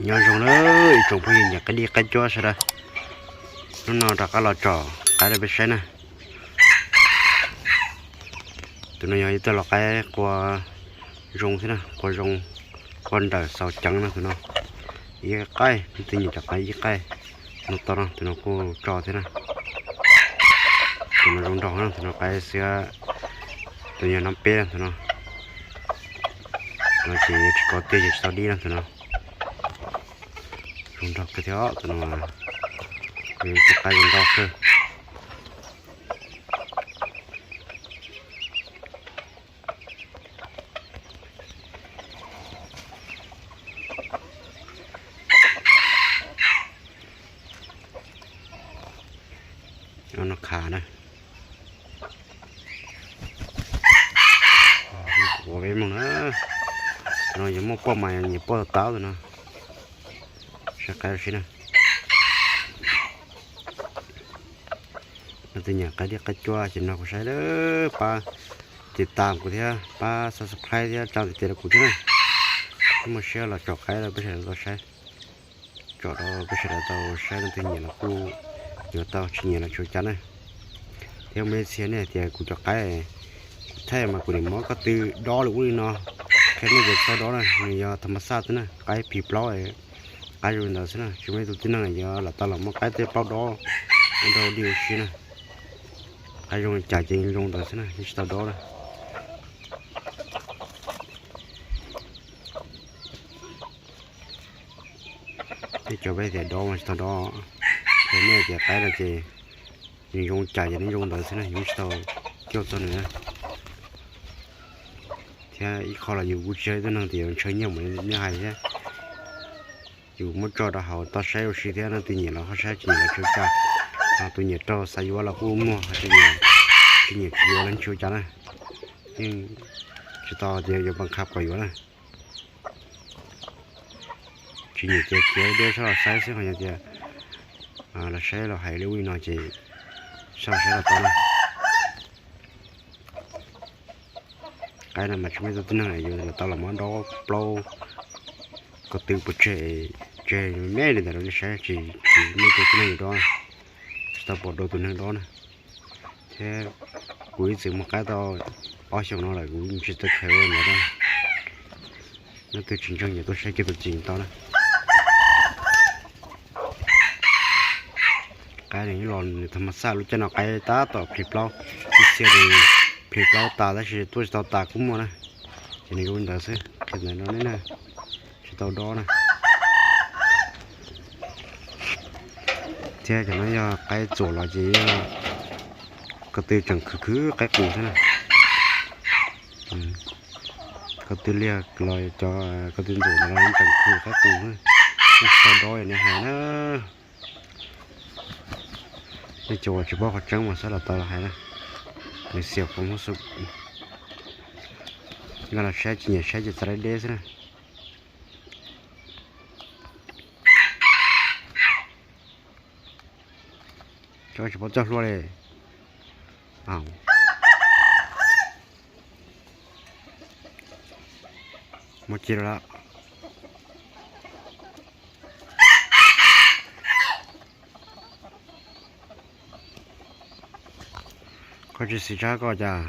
Nyob zoo na ib tsoom phooj ywg nyiam qaib dib qaib cuab sawv daws, hnub no rov qab los tsom qaib rau peb saib na. Tus no yog ib tug lau qaib qua zoo thiab na, qua zoo, qua nrawm xaus ceev na tus no. Ib qaib, leej twg nyiam cov qaib ib qaib no tau no, tus no kuj tso thiab na. Tus no zoo nraug na, tus no qaib xiab, tus yog nab peb na tus no. Tus no ces yog tsis kov tiag ces tsis tau dib na tus no. Zoo nraug kawg thiab tus no, tus qaib zoo nraug kawg. No khav na. Ua peb mloog na, no yog muaj poj mas nyiam poj tau tus no. Saib qaib ua si na. Leej twg nyiam qaib dib qaib cuab ces no kuv saib lawm, pab tiv tam kuv thiab pab subscribe thiab tsa tiv tes rau kuv thiab na. Muaj siab los tsom qaib rau peb sawv daws tau saib, tsom rau peb sawv daws tau saib, leej twg nyiam los kuj yuav tau, tsis nyiam los tsis ua cas na. Thiab muaj ib txhia nej hais tias kuv cov qaib, kuv thaij mas kuv nim muab ko tw dob li ub li no, qhia nej tias tsis tau dob na, nws yog thas mas xaj xwb na, qaib phim plaub, qaib zoo li ntawd xwb na, tsis muaj ib tug tib neeg yuav lam tau los muab qaib tej plaub dob ua rau dib ua si na. Qaib zoo li cas ces zoo ntawd xwb na, yeej tsis tau dob na. Tej cov peb tias dob mas tsis tau dob, ces nej tias qaib no ces nws zoo cas ces nws zoo ntawd xwb na, yus tsis tau coj txog nws na. Thiab ib qho los yus kuj tsis yog ib tug neeg tias yuav ntshaw nyiaj mus nyiaj hais thiab. Yus muab tso rau hauv toj saib ua si thiab, leej twg nyiam los ho saib, tsis nyiam los tsis ua cas. Ho tus nyiam raug xav yuav los kuj muaj, ho tsis nyiam, tsis nyiam tsis yuav los tsis ua cas na. Yeej tsis tau tias yuav npaj qha kom yuav na. Tsis nyiam ces cia deb sab los saib xwb, ho yog tias los saib los hais li ub li no ces sab los saib los tau na. Qaib no mas tsis muaj ib tug tib neeg yuav lam tau los muab dob plaub ko tw pov tseg, tseg me li ntawd rau nej saib, tsis, tsis muaj ib tug tib neeg yuav dob, tsis tau pom dua tus neeg dob na. Thiab kuv ib txwm muag qaib tau ob xyoos no lawm kuv tsis tau khaws ua ntawd na. Leej twg tsis ntseeg yuav tuaj saib kiag tus txiv tau na. Qaib nws ib los nws thas mas xaj lub caij no qaib tab tom plhis plaub, ib txhia nws plhis plaub tas tab sis tuaj tsis tau tas kuj muaj na. Ces nws zoo li ntawd xwb, qhia ntawd rau nej na, tsis tau dob na. Thiab cov no yog qaib txuas los ces yog ko tw tseem khwv khwv qaib qus xwb na. Ko tw liag los cov ko tw ntxuam ntawd los tseem khwv qaib qus xwb, tsis tau dob nej hais na. Nej cov uas tsis paub qhov tseeb mas xav los tau los hais na. Nws xiam qhov muab xu, nkag los saib tsis nyiam saib ces txav deb deb xwb na. Tsis paub coj hlua li. Muab ci lawm. Koj tsis xis tsab koj cas?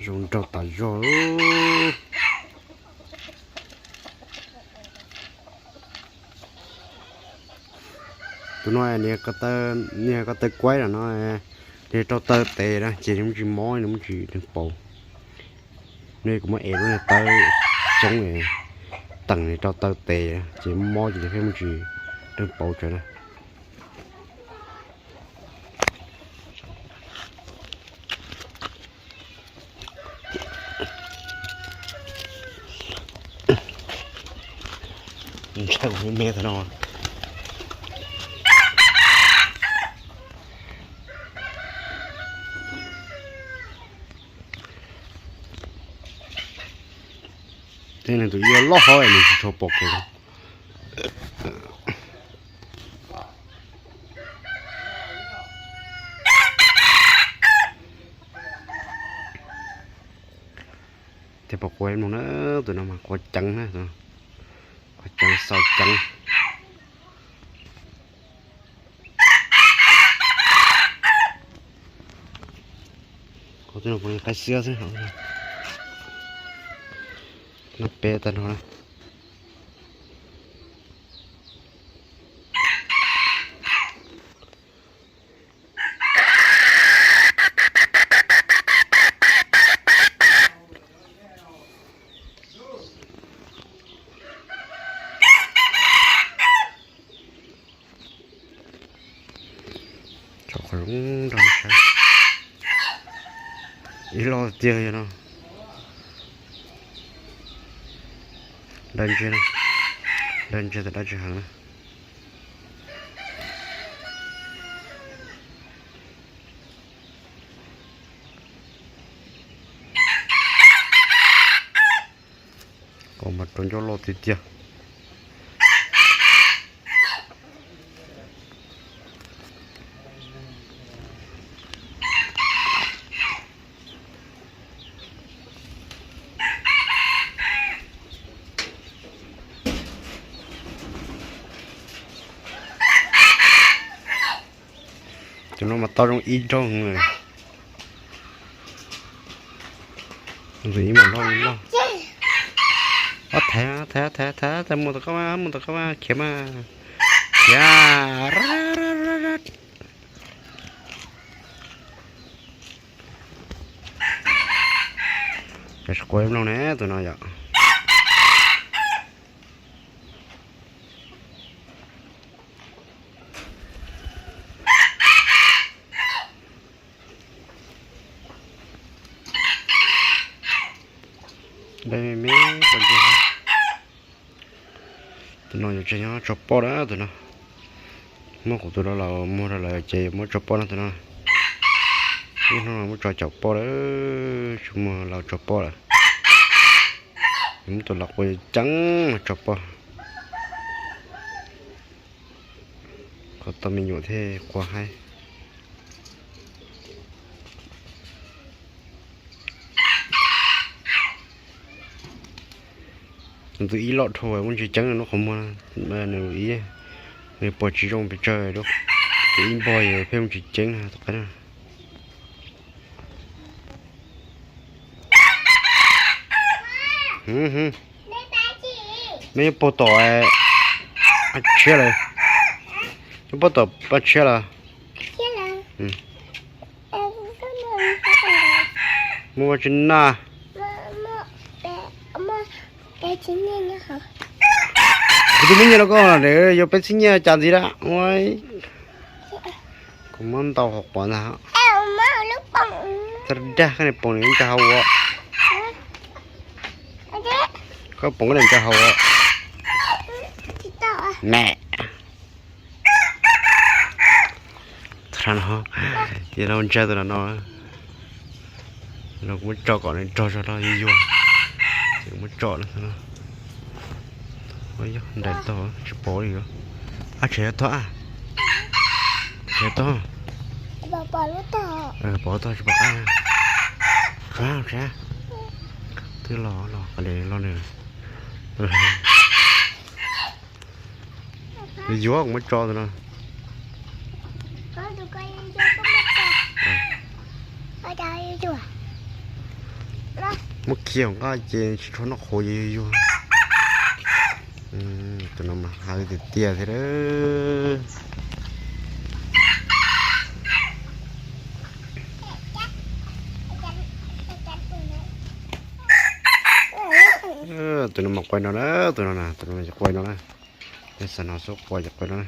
Zoo nraug tas zog. Tus no nws, nws ko taw kuaib no, nws rau taw tes na ces nws muaj tsis mob, nws muaj tsis deeg pauv. Nws kuv muab ev lub taw coob teem nws rau taw tes ces mob ces pheej muaj tsis deeg pauv tsawv na. Ntshai kuv me me thaum no. Tej neeg tus ib loj hov nws tsis tshua pom kev. Tej pom quav mloog na, tus no mas quav ceev na, quav ceev xaus ceev. Qhov twg no puas qaib xiab xwb. No peb tag nrho na. Tso qhov zoo nrog saib. Ib loj tiag yog no. Dab ntse, dab ntse tas dab tsi heev na. Kom mas rau ncauj loj tiag tiag. Tus no mas tau zoo ib zaug. Tus ib mas loj loj. Ob, thaiv thaiv thaiv thaiv, muaj tus koj mas, muaj tus koj mas, khiav mas, khiav. Ces quav mloog ne tus no yom. Tus no yog tseem nyob tso poj na tus no. Muab kuv tus rau los muag rau lawm ces yuav muab tso poj no tus no. Ib hnub no muab tso caum poj lawm, tsis muag los tso poj lawm. Muab tus los quav ceev mas tso poj. Qhov tau me nyuam thiaj quav haib. Tus ib loj dhau muaj ntsis ceeb nws lub qhov muag, nws ib, nws pom tsis zoo pes tsawg, tus ib npog pheej muaj ntsis ceeb na. Mej nyob puag tom paj tshiab lawm, nyob puag tom paj tshiab lawm. Muaj ua tsi na? Kuv tus me nyiaj no koj yuav peb txhiab nyiaj cas ntxiv lawm. Kuv muab ntau hauv quav ntag. Txog dag koj niag poom nws ntsa hauv ua. Koj poom koj niag ntsa hauv ua. Me. Thaum no, ces no ntsa tus no no, no kuv muab tso kom nws rog zog no yuag yuag, ces kuv muab tso no. Nraim tau tsis pom li. Ab, tshem tog, tshem tog. Pom tog tsis pom qab. Tshem, tshem. Twb los los qab li los nws. Yuav yuav kuv muab tso tus no. Muab khiav hauv nqaj ces tsis tshua noj qhuav yuav yuav yuav. Tus no mas hav tiag tiag thiab. Tus no mas quaj no na, tus no na, tus no mas quaj no na. Tej xav no xub quaj ces quaj no na.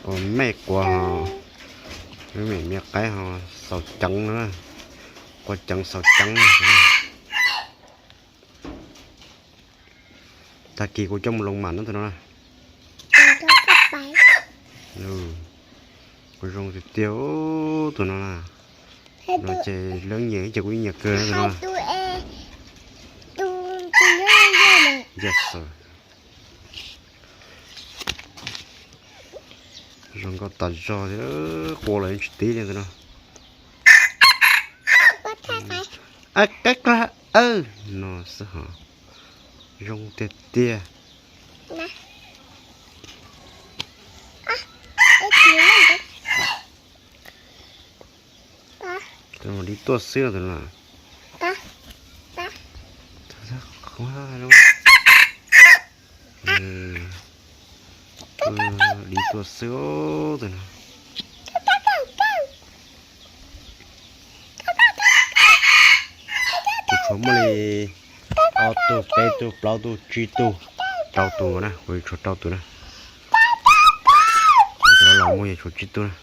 Ua mej quav ho, mej me qaib ho, xaus ceev na, quav ceev xaus ceev. Tag kis kuv coj mus loo mam no tus no. Zoo tiag tiag tus no na. No ces lawv nyiam ib ces kuv ib nyiam kawg no. Zoo nkauj tas zog thiab, qua los yeej tsis tib li tus no. Ab, kab kab, no xwb hos. Zoo tiag tiag. Dib tuaj xwb tus no. Dib tuaj xwb tus no. Kuv tshuav muaj li ob tug, peb tug, plaub tug, tsib tug, rau tus na, kuv tshuav rau tus na. Los muaj tshuav tsib tug na.